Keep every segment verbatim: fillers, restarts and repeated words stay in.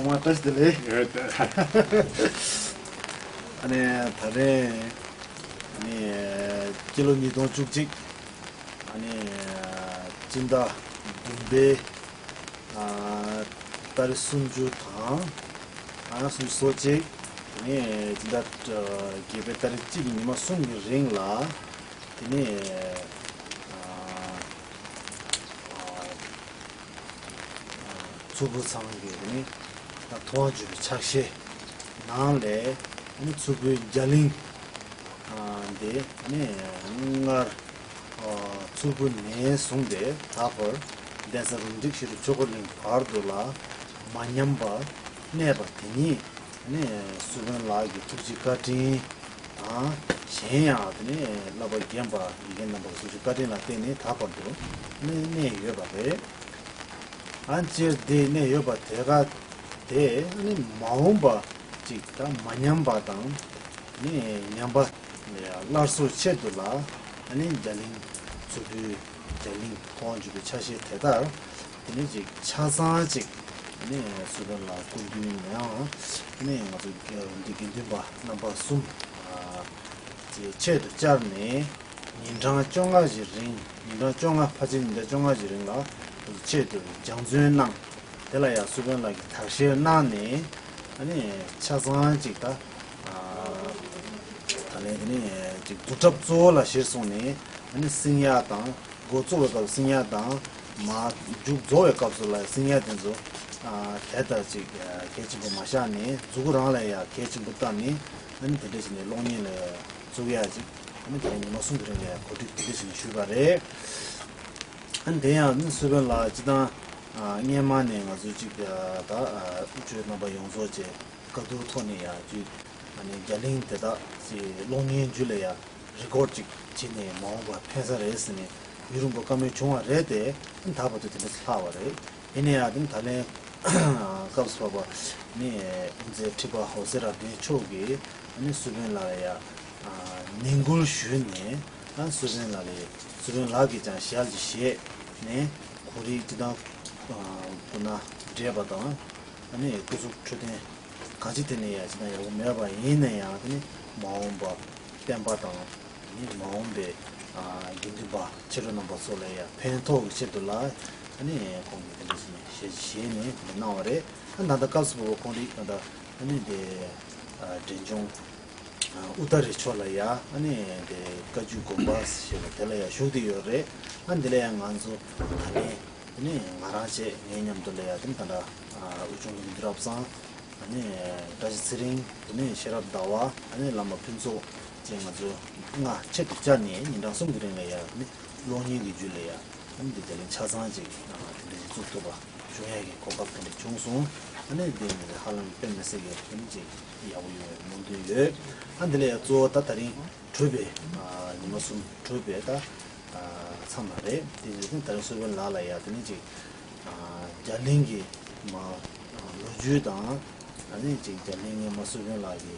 ཐོག་མར་བཀྲ་ཤིས་བདེ་ལེགས། ཡོད། ཨ་ནི་ད་རེས་ནི་སྤྱི་ལོ་ཉིས་སྟོང་བཅུ་གཅིག་ཨ་ནི་སྤྱི་ཟླ་བདུན་པའི་ཨ་ཏ་རིག་སུམ་ཅུ་དང་ཨ་སུམ་ཅུ་སོ་གཅིག་ནི་སྤྱི་ཟླ་བརྒྱད་པའི་ཏ་རིག་གཅིག་གི་ཉི་མ་གསུམ་གྱི་རིང་ལ་དེ་ནི་ཨ་ཨ་མཚུར་ཕུ་ཚང་གི་དེ་ནི་ད་ཐུབ་དབང་བརྒྱུད་པའི་ཕྱག་བཞེས་ནང་ལས་ཨ་ནི་མཚུར་ཕུའི་རྒྱ་གླིང་ཨ་འདི་ཨ་ནི་སྔར་ཨ་མཚུར་ཕུ་ནས་བཟུང་སྟེ་ད་བར་གདན་ས་རུ་འཇིགས་ཤེས་རབ་ཆོས་འཁོར་གླིང་བར་དུ་ལ་མ་ཉམས་པར་གནས་པ་དེ་ཉིད་ཨ་ནི་སུ་བན་ལགས་ཀྱི་ཐུགས་རྗེ་བཀའ་དྲིན་དང་གཞན་ཡང་དེ་ནི་བསླབ་པ་རྒན་པ་ཡི་གེ་རྣམ་པ་ཐུགས་རྗེ་བཀའ་དྲིན་ལ་བརྟེན་ནས་ད་བར་དུ་ཨ་ནི་གནས་ཡོད་པ་རེད། ཨ་ནི་སྤྱིར་འདི་གནས་ཡོད་པ་དེ་ག་དེ་ཨ་ནི་མ་འོངས་པ་ཅིག་ད་མ་ཉམས་པ་དང་ནི་ཉམས་པ་སླར་གསོའི་ཆེད་དུ་ལ་ཨ་ནི་རྒྱ་གླིང་མཚུར་ཕུའི་རྒྱ་གླིང་ཐུབ་དབང་བརྒྱུད་པའི་ཕྱག་བཞེས་དེ་ལྟར་དེ་ནི་ཅིག་ཆ་ཚང་ཅིག་ཨ་ནི་སུ་བན་ལགས་སྐུ་མདུན་ནའང་ཨ་ནི་ང་ཚོ་འདི་དགེ་འདུན་པ་རྣམ་པ་གསུམ་ཨ་ཅིག་ཆེད་དུ་བཅར་ནས། ཉིན་གྲངས་བཅོ་ལྔ་ཞིག་རིང་ཉིན་གྲངས་བཅོ་ལྔ་ཕལ་ཆེར་ཉིན་གྲངས་བཅོ་ལྔ་ཞིག་རིང་ལ་ཆེད་དུ་སྦྱང་བརྩོན་གནང་། དེ་ལ་ཡང་སུ་བན་ལགས་ཀྱིས་དག་བཤེར་གནང་ནས་ཨ་ནི་ཆ་ཚང་ཅིག་ད་ཨ་ད་ལན་དེ་ནི་ཅིག་བསྡུ་གྲབས་གཙོ་བོ་ལ་གཞིར་བཟུང་ནས་ཨ་ནི་སྲིང་ཡག་དང་འགོ་བཙུགས་པའི་སྐབས་སྲིང་ཡག་དང་མ་མཇུག་རྫོགས་པའི་སྐབས་སུ་ལ་སྲིང་ཡག་དེ་ཚོ་ཨ་དེ་ལྟར་ཅིག་གལ་ཆེན་པོ་མ་བཞག་ནས་མཛུ་གུ་རང་ལ་ཡང་གལ་ཆེན་པོ་བཏབ་ནས་ཨ་ནི་དེ་འདྲ་བྱས་ནས་གློག་བརྙན་ལ་བཙུགས་ཡག་ཅིག་ཨ་ནི་དེ་ཉི་མ་གསུམ་གྱི་རིང་ལ་ཡང་གོ་སྒྲིག་དེ་འདྲ་བྱས་ནས་ཞུས་པ་རེད། ཨ་ནི་དེ་ཡང་ཨ་ནི་སུ་བན་ལགས་སྤྱི་བཏང་ཨ་སྔས་མ་ནས་ང་ཚོ་གཅིག་ཨ་ད་ཨ་དབུ་ཁྲིད་རྣམ་པ་ཡོངས་རྫོགས་ཀྱི་བཀའ་བསྡུར་ཐོག་ནས་ཡང་བརྒྱུད་ཨ་ནི་རྒྱ་གླིང་དེ་དག་ཅིག་གློག་བརྙན་བརྒྱུད་ལ་ཡང་རི་ཀོཌ་ཅིག་བྱས་ནས་མ་འོངས་པར་ཕན་ས་རེད་ཟེར་ནས་ཡུན་རིང་པོ་བཀའ་མོལ་བྱུང་བ་རེད་དེ། ཨ་ནི་ད་བར་དུ་དེ་འདྲ་ལྷག་པ་རེད། ཡིན་ན་ཡང་དེ་ནི་ད་ལན་སྐབས་སུ་བབས་པ་ནི་དབུ་མཛད་ཁྲི་པ་འོད་ཟེར་རབ་བརྟན་མཆོག་གིས་ཨ་ནི་སུ་བན་ལགས་ལ་ཡ་ཨ་ནན་སྐུལ་ཞུས་ནས་ཨ་སུ་བན་ལགས་ལ་སུ་བན་ལགས་ཀྱིས་ཀྱང་ཞལ་གྱིས་བཞེས་ནས་ཁོང་རིགས་སྤྱི་བཏང་ཨ་སྐུ་ན་བགྲེས་པ་དང་ཨ་ནི་སྐུ་གཟུགས་འཕྲོད་བསྟེན་གང་ཅི་དེ་ནས་ཡ་སྤྱི་བཏང་ཡག་པོ་མེད་པ་ཡིན་ན་ཡང་དེ་ནི་མ་འོངས་པ་བསྟན་པ་དང་། ནི་མ་འོངས་པའི་ཨ་དགེ་འདུན་པ་ཕྱི་དྲོ་རྣམ་པ་ཚོ་ལ་ཡང་ཕན་ཐོགས་ཀྱི་ཆེད་དུ་ལ་ཨ་ནི་ཁོང་གིས་དེ་འདྲ་བྱས་ནས་ཞལ་བཞེས་ནས་དེ་འདྲ་གནང་བ་རེད། ཨ་ད་ལྟ་སྐབས་སུ་བབས་པ་ཁོང་རིགས་ད་ལྟ་ཨ་ནི་དེ་ཨ་འབྲས་ལྗོངས་ཨ་ཨུ་ཏ་རི་ཕྱོགས་ལ་ཡ་ཨ་ནི་དེ་བཀའ་བརྒྱུད་དགོན་པ་ཞེས་པ་དེ་ལ་ཡ་བཞུགས་བསྡད་ཡོད་རེད། ཨ་འདི་ལ་ཡ་ང་ཚོ་ད་ལན་དེ་ནི་ང་རང་བཅས་ངའི་མཉམ་དུ་ལ་ཡ་དེ་ནི་ད་ལྟ་ཨ་དབུས་ཆུང་བློན་རབ་གསང་། ཨ་ནི་བཀྲ་ཤིས་ཚེ་རིང་། དེ་ནས་ཤེས་རབ་ཟླ་བ། ཨ་ནི་བླ་མ་ཕུན་ཚོགས་བཅས་ང་ཚོ་ལྔ་ཆེད་དུ་བཅར་ནས་ཉིན་གྲངས་གསུམ་གྱི་རིང་ལ་ཡ་ཨ་ནི་གློག་བརྙན་གྱི་བརྒྱུད་ལ་ཡ་ཨ་ནི་འདི་དེ་ལས་ཆ་ཚང་ཅིག་ཨ་དེ་འདྲ་ཞིག་བཙུགས་ཐུབ་པ་བྱུང་ཡ་གི་གོ་སྐབས་དེ་འདྲ་བྱུང་སོང་། ཨ་ནི་འདི་ནི་ཧ་ལམ་དཔེ་མི་སྲིད་ཀྱི་ཨ་ནི་ཅིག་ཡག་པོ་ཡོད་པའི་སྨོན་འདུན་ཡོད། ཨ་འདི་ལ་ཡ་གཙོ་བོ་ད་ད་རིང་གྲུབ་པའི་ཨ་ཉི་མ་གསུམ་གྲུབ་པའི་ད། ཚང་མ་རེད། དེ་ནས་ད་རེས་སུ་བན་ལགས་ལ་ཡ་དེ་ནས་ཅིག་རྒྱ་གླིང་གི་མ་ལོ་རྒྱུས་དང་ཨ་ནི་ཅིག་རྒྱ་གླིང་གི་མ་སུ་བན་ལགས་ཀྱི་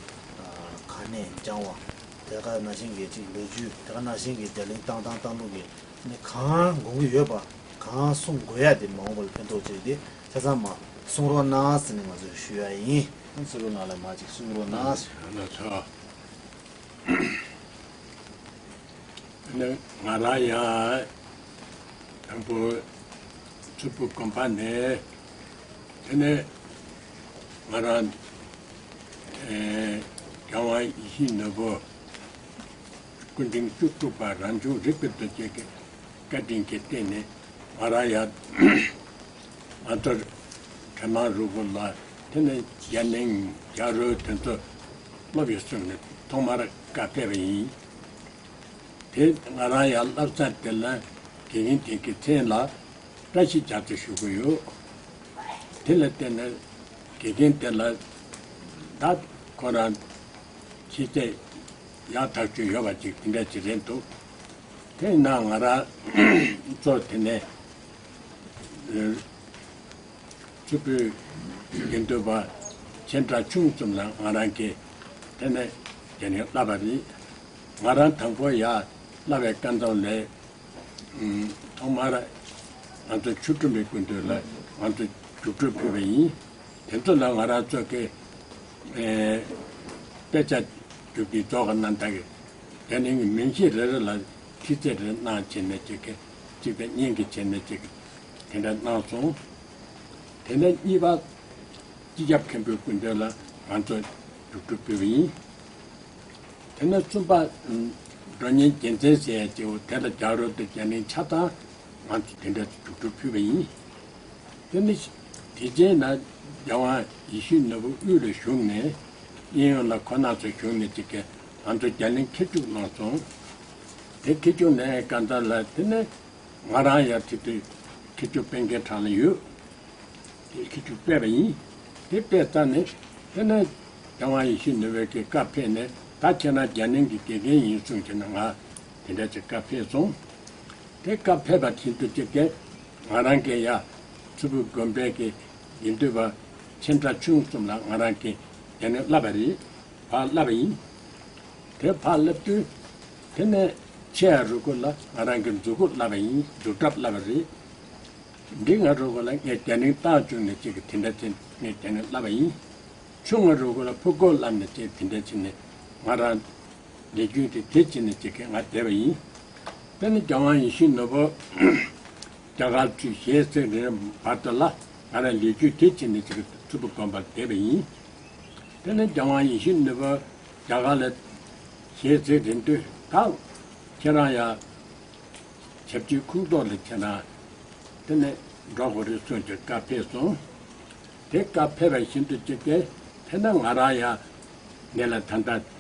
ག་ནས་སྦྱངས་བ་དེ་ག་ནང་བཞིན་གྱི་ཅིག་ལོ་རྒྱུས་དེ་ག་ནང་བཞིན་གྱི་རྒྱ་གླིང་བཏང་སྟངས་བཏང་ལུགས་ཀྱི་ནི་གང་དགོངས་ཀྱི་ཡོད་པ་གང་གསུང་དགོས་ཡ་དེ་མ་འོངས་པ་ལ་ཕན་ཐོགས་ཆེད་དེ་ཆ་ཚང་མ་གསུང་རོགས་གནང་ཟེར་ནས་ང་ཚོས་ཞུ་ཡ་ཡིན། སུ་བན་ལགས་ལ་མ་ཅིག་གསུང་རོགས་གནང་ཟེར། ལགས་སོ། ནི་ང་རང་ཡང་དང་པོ་མཚུར་ཕུ་དགོན་པ་ནས་དེ་ནས་ང་རང་ཨེ་རྒྱལ་དབང་ཡིད་བཞིན་ནོར་བུ་སྐུ་ཕྲེང་བཅུ་དྲུག་པ་རང་བྱུང་རིག་པའི་རྡོ་རྗེ་གི་བཀའ་དྲིན་གྱིས་བརྟེན་ནས་ང་རང་ཡང་ང་ཚོ་གྲྭ་མང་རུ་བོ་ལ་དེ་ནས་རྒྱ་གླིང་རྒྱ་རོལ་དེ་ཚོ་སློབ་ཡོད་སོང་ནས་ཐོག་མར་བཀའ་ཕེབས་པ་ཡིན། དེ་ང་རང་ཡང་བསླབ་ས་དེ་ལ་དགེ་རྒན་དེ་གི་མཚན་ལ་བཀྲ་ཤིས་རྒྱ་མཚོ་ཞུ་གི་ཡོད། དེ་ལ་བརྟེན་ནས་དགེ་རྒན་དེ་ལ་ད་ཁོ་རང་ཤེས་ཚད་ཡག་ཐག་ཆོད་ཡོད་པ་ཅིག་དེ་འདྲ་ཅིག་རེད་འདུག་དེ་ན་ང་རང་ཚོ་དེ་ནས་ཕྱུག་པོའི་དགེ་འདུན་པ་ཆེ་འདྲ་ཆུང་གསུམ་ལ་ང་རང་གིས་དེ་ནས་རྒྱ་ནས་བསླབ་པ་རེད། ང་རང་དང་པོ་ཡར་བསླབ་པའི་བཀའ་མཛངས་ལས་ཐོག་མར་ང་ཚོ་ཆོས་སྒྲོན་པའི་སྐུ་མདུན་ལ་ང་ཚོ་རྒྱུགས་སྤྲོད་ཕུལ་བ་ཡིན། དེ་ཚོ་ལ་ང་རང་ཚོ་གི་ཨེ་དཔེ་ཆ་རྒྱུགས་ཀྱི་རྫོགས་ཀ་རྣམ་དག་གི་རྒྱ་ནིང་གི་མིང་གཞི་རེ་རེ་ལ་ཁྲི་ཚད་རེ་གནང་བྱས་ནས་ཅིག་གི་གཅིག་དང་གཉིས་ཀྱི་བྱས་ནས་ཅིག་དེ་འདྲ་གནང་སོང་། དེ་ནས་གཉིས་པ་སྤྱི་ཁྱབ་མཁན་པོའི་སྐུ་མདུན་ལ་ང་ཚོ་རྒྱུགས་སྤྲོད་ཕུལ་བ་ཡིན། དེ་ནས་གསུམ་པ་ཨམ་མགྲོན་གཉེར་རྒྱལ་མཚན་ཟེར་ཡ་ཅིག་འོ་དེ་ལ་རྒྱ་རོ་དང་རྒྱ་གླིང་ཆ་ཚང་ང་ཚོ་དེ་འདྲ་རྒྱུགས་སྤྲོད་ཕུལ་བ་ཡིན། དེ་ནས་དེ་རྗེས་ན་རྒྱལ་དབང་ཡིད་བཞིན་ནོར་བུ་དབུས་ལ་བཞུགས་ནས་གཡས་གཡོན་ལ་ཁོ་ན་ཚོ་བཞུགས་ནས་ཅིག་གི་ང་ཚོ་རྒྱ་གླིང་ཁྱི་རྒྱུགས་གནང་སོང་། དེ་ཁྱི་རྒྱུགས་ནས་གང་ལྟར་ལ་དེ་ནས་ང་རང་ཡང་དེ་དུས་ཁྱི་རྒྱུགས་སྤེལ་མཁན་གྲས་ལ་ཡོད། དེ་ཁྱི་རྒྱུགས་སྤེལ་བ་ཡིན། དེ་སྤེལ་ཚར་ནས་དེ་ནས་རྒྱལ་དབང་ཡིད་བཞིན་ནོར་བུའི་གི་བཀའ་ཕེབས་ནས་ད་ཁྱེད་རང་རྒྱ་གླིང་གི་དགེ་རྒན་ཡིན་གསུངས་བྱས་ན་ང་དེ་འདྲ་ཅིག་བཀའ་ཕེབས་སོང་། དེ་བཀའ་ཕེབས་པ་བཞིན་དུ་ཅིག་གི་ང་རང་གི་ཡ་མཚུར་ཕུ་དགོན་པའི་གི་དགེ་འདུན་པ་ཆེ་ཕྲ་ཆུང་གསུམ་ལ་ང་རང་གི་རྒྱ་གླིང་བསླབས་པ་རེད། ཕར་བསླབས་པ་ཡིན། དེ་ཕར་བསླབས་དུས་དེ་ནས་ཆེ་ཡ་རུ་ཁོ་ལ་ང་རང་གི་མཛུབ་གུ་བསླབས་པ་ཡིན། མཛུབ་གྲབས་བསླབས་པ་རེད། འབྲིང་ང་རུ་ཁོ་ལ་ངས་རྒྱ་གླིང་བཏང་བཅུག་ནས་ཅིག་གི་དེ་འདྲ་བྱས་ངས་རྒྱ་གླིང་བསླབས་པ་ཡིན། ཆུང་ང་རུ་ཁོ་ལ་ཕུ་གུ་བསླབས་ནས་ཅིག་དེ་འདྲ་བྱས་ནས་ང་རང་ལས་རྒྱུ་དེ་དེ་བྱས་ནས་ཅིག་གི་ང་བསྡད་པ་ཡིན། དེ་ནས་རྒྱལ་དབང་ཡིད་བཞིན་ནོར་བུ་རྒྱ་གར་ཚུར་ཞལ་གཟིགས་རན་བར་དུ་ལ་ང་རང་ལས་རྒྱུ་དེ་བྱས་ནས་ཅིག་གི་མཚུར་ཕུ་དགོན་པར་བསྡད་པ་ཡིན། དེ་ནས་རྒྱལ་དབང་ཡིད་བཞིན་ནོར་བུ་རྒྱ་གར་ལ་ཞལ་གཟིགས་རན་དུས་ད་ཁྱེད་རང་ཡང་ཞབས་ཕྱི་ཁོངས་གཏོགས་ལ་ཁྱེད་རང་དེ་ནས་འགྲོ་དགོས་རེད་གསུངས་ཀྱི་བཀའ་ཕེབས་སོང་། དེ་བཀའ་ཕེབས་པ་བཞིན་དུ་ཅིག་གི་དེ་ནས་ང་རང་ཡང་ནས་ལ་ད་ལྟ་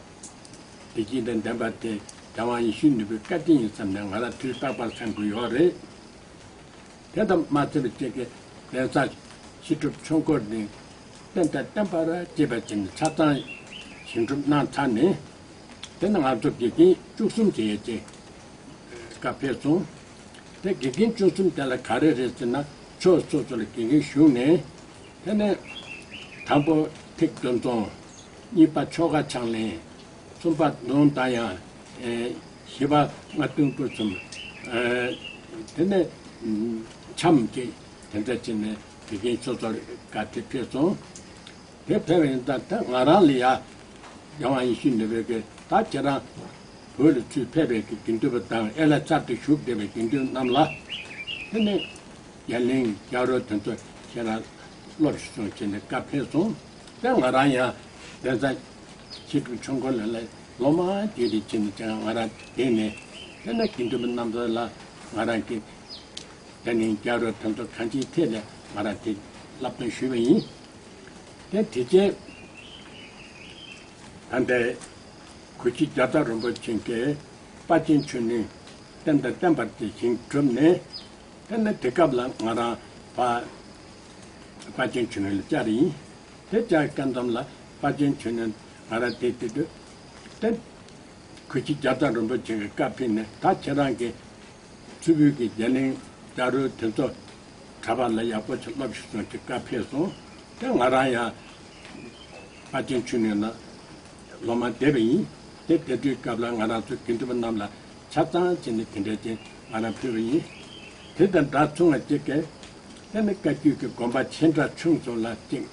བདེ་སྐྱིད་དང་ལྡན་པ་དེ་རྒྱལ་དབང་ཡིད་བཞིན་ནོར་བུའི་བཀའ་དྲིན་ཡིན་བསམ་ནས་ང་རང་དུས་རྟག་པར་བསམ་གྱི་ཡོད་རེད། དེ་ལྟར་མ་ཚད་པ་བཅས་ཀྱི་གདན་ས་ཤེས་སྒྲུབ་ཆོས་འཁོར་ནི་རྟེན་དང་བརྟེན་པར་བཅས་པ་བྱས་ནས་ཆ་ཚང་བཞེངས་གྲུབ་གནང་ཚར་ནས་དེ་ནས་ང་ཚོ་དགེ་རྒན་བཅུ་གསུམ་བྱས་ཡོད་ཅེས་བཀའ་ཕེབས་སོང་། དེ་དགེ་རྒན་བཅུ་གསུམ་དེ་ལ་ག་རེ་རེད་ཟེར་ན་ཕྱོགས་སོ་སོ་ལ་དགེ་རྒན་ཞུགས་ནས་དེ་ནས་དང་པོ་ཐེག་དོན་རྫོང་། གཉིས་པ་ཆོ་ག་ཕྱག་ལེན། གསུམ་པ་ལུང་དང་ཡང་། ཨེ། བཞི་པ་རྔ་སྟོན་ཕུ་ཚུམ། ཨེ། དེ་ནས་འཆམ་གྱི་དེ་འདྲ་བྱས་ནས་དགེ་རྒན་ཚོ་ཚོར་ག་དེ་ཕེབས་སོང་། དེ་ཕེབས་པ་ཡིན་ཙང་ད་ང་རང་ལ་ཡ་རྒྱལ་དབང་ཡིད་བཞིན་ནོར་བུའི་གི་ད་ཁྱེད་རང་བོད་ལ་ཚུར་ཕེབས་པའི་གི་དགེ་འདུན་པ་དང་ཨེ་ལ་གསར་དུ་ཞུགས་བསྡད་པའི་དགེ་འདུན་རྣམས་ལ་དེ་ནས། རྒྱ་གླིང་རྒྱ་རོ་དེ་ཚོ་ཁྱེད་རང་སློབས་ཤིག་གསུངས་བྱས་ནས་བཀའ་ཕེབས་སོང་། དེ་ང་རང་ཡང་གདན་ས་ཤེས་སྒྲུབ་ཆོས་འཁོར་ལ་ལས་ལོ་མང་རྒྱུན་རིང་བྱས་ནས་ཀྱང་ང་རང་བསྡད་ནས་དེ་ནས་དགེ་འདུན་པ་རྣམ་པ་ལ་ང་རང་གི་རྒྱ་གླིང་རྒྱ་རོ་དེ་ཚོ་གང་ཅིའི་ཐད་ལས་ང་རང་དེ་བསླབ་སྟོན་ཞུས་པ་ཡིན། དེ་དེ་རྗེས་ད་ལྟའི་གུ་ཤྲི་རྒྱ་མཚོ་རིན་པོ་ཆེ་གིས་དཔལ་ཆེན་ཆོས་གླིང་རྟེན་དང་བརྟེན་པར་བཅས་བཞེངས་གྲུབ་ནས། དེ་ནས་དེ་སྐབས་ལ་ང་རང་ཕ་དཔལ་ཆེན་ཆོས་གླིང་ལ་བཅར་ཡིན། དེ་བཅར་སྐབས་ཙམ་ལ་དཔལ་ཆེན་ཆོས་གླིང་ང་རང་དེ་དེ་དུས་དེ་གུ་ཤྲི་རྒྱ་མཚོ་རིན་པོ་ཆེ་གི་བཀའ་ཕེབས་ནས་ད་ཁྱེད་རང་གི་མཚུར་ཕུ་གི་རྒྱ་གླིང་རྒྱ་རོལ་དེ་ཚོ་གྲྭ་པ་ལ་ཡག་པོ་ཞིག་སློབས་ཤིག་གསུངས་ཀྱི་བཀའ་ཕེབས་སོང་། དེ་ང་རང་ཡང་དཔལ་ཆེན་ཆོས་གླིང་ལ་ལོ་མང་བསྡད་པ་ཡིན། དེ་བསྡད་དུས་སྐབས་ལ་ང་རང་ཚོ་དགེ་འདུན་པ་རྣམས་ལ་ཆ་ཚང་བྱས་ནས་དེ་འདྲའི་རྐྱེན་ང་རང་ཕུལ་བ་ཡིན། དེ་དང་འདྲ་མཚུངས་པ་གཅིག་གིས་དེ་ནི་བཀའ་བརྒྱུད་ཀྱི་དགོན་པ་ཆེ་འབྲིང་ཆུང་གསུམ་ལ་གཅིག་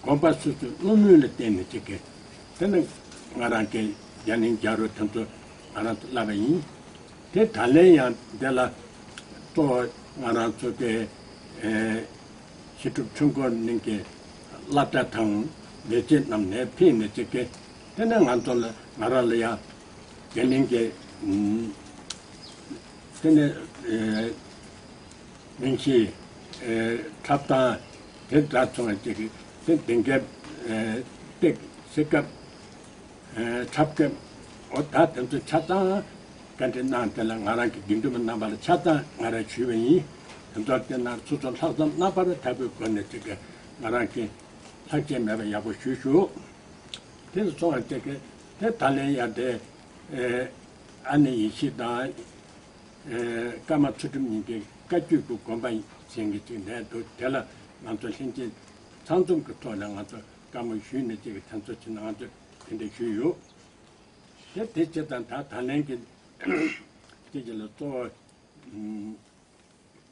དགོན་པ་སོ་སོའི་བསྔོ་སྨོན་ལ་བརྟེན་ནས་གཅིག་གིས་དེ་ནི་ང་རང་གི་རྒྱ་གླིང་རྒྱ་རོལ་དེ་ཚོ་ང་རང་ཚོ་བསླབས་པ་ཡིན། དེ་ད་ལན་ཡང་དེ་ལ་གཙོ་བོ་ང་རང་ཚོ་གི་ཨེ་ཤེས་སྒྲུབ་ཆོས་འཁོར་གླིང་གི་བླ་གྲྭ་དང་ལས་བྱེད་རྣམས་ནས་ཕེབས་ནས་ཅིག་གི་དེ་ནས་ང་ཚོ་ལ་ང་རང་ལ་ཡང་རྒྱ་གླིང་གི་ཨུམ་དེ་ནས་ཨེ་མིང་གཞི་ཨེ་འཁྲབ་སྟངས་དེ་འདྲ་མཚུངས་པ་ཅིག་གི་དེ་གདན་རྒྱབ་ཨེ་སྟེགས་གསེར་ཁབ། ཨེ་འཁྲབ་སྐབས་འོ་ད་དེ་ཚོ་ཆ་ཚང་བཀའ་འདྲི་གནང་དེ་ལ་ང་རང་གི་དགེ་འདུན་པ་རྣམ་པ་ལ་ཆ་ཚང་ང་རང་ཞུས་པ་ཡིན། དེ་ཚོ་དེ་ན་སོ་སོ་ལྷག་བསམ་རྣམ་པར་དག་པའི་སྒོ་ནས་ཅིག་གི་ང་རང་གི་ལྷག་བཅས་མེད་པ་ཡག་པོ་ཞུས་ཞུ། དེ་ལ་སོང་བ་ཅིག་གི་དེ་ད་ལན་ཡར་དེ་ཨེ་ཨ་ནེ་ཡེ་ཤེས་དང་ཨེ་ཀརྨ་ཚུལ་ཁྲིམས་གཉིས་ཀྱི་བཀའ་བརྒྱུད་ཀྱི་དགོན་པ་ཡིན་གྱི་ཅིག་ནས་འདུག་དེ་ལ་ང་ཚོ་ལྷན་རྒྱས་ཚང་འཛོམས་ཀྱི་ཐོག་ནས་ང་ཚོ་བཀའ་མོལ་ཞུས་ནས་ཅིག་གི་དེ་ཚོ་ཅིག་ང་ཚོ་དེ་འདྲ་ཞུས་ཡོད། དེ་དེ་བྱས་ཙང་ད་ད་ལན་གྱི་དེ་གྱི་ལ་གཙོ་བོ་ཨུམ་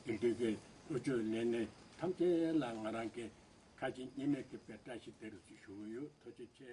དགེ་འདུན་གྱི་དབུ་ཆོས་ལས་སྣེ་ཐམས་ཅད་ལ་ང་རང་གི་ ཁ་ཆེ་སྙེ་མའི་མཁས་པའི་བཀྲ་ཤིས་བདེ་ལེགས་ཞུ་གི་ཡོད། ཐུགས་རྗེ་ཆེ།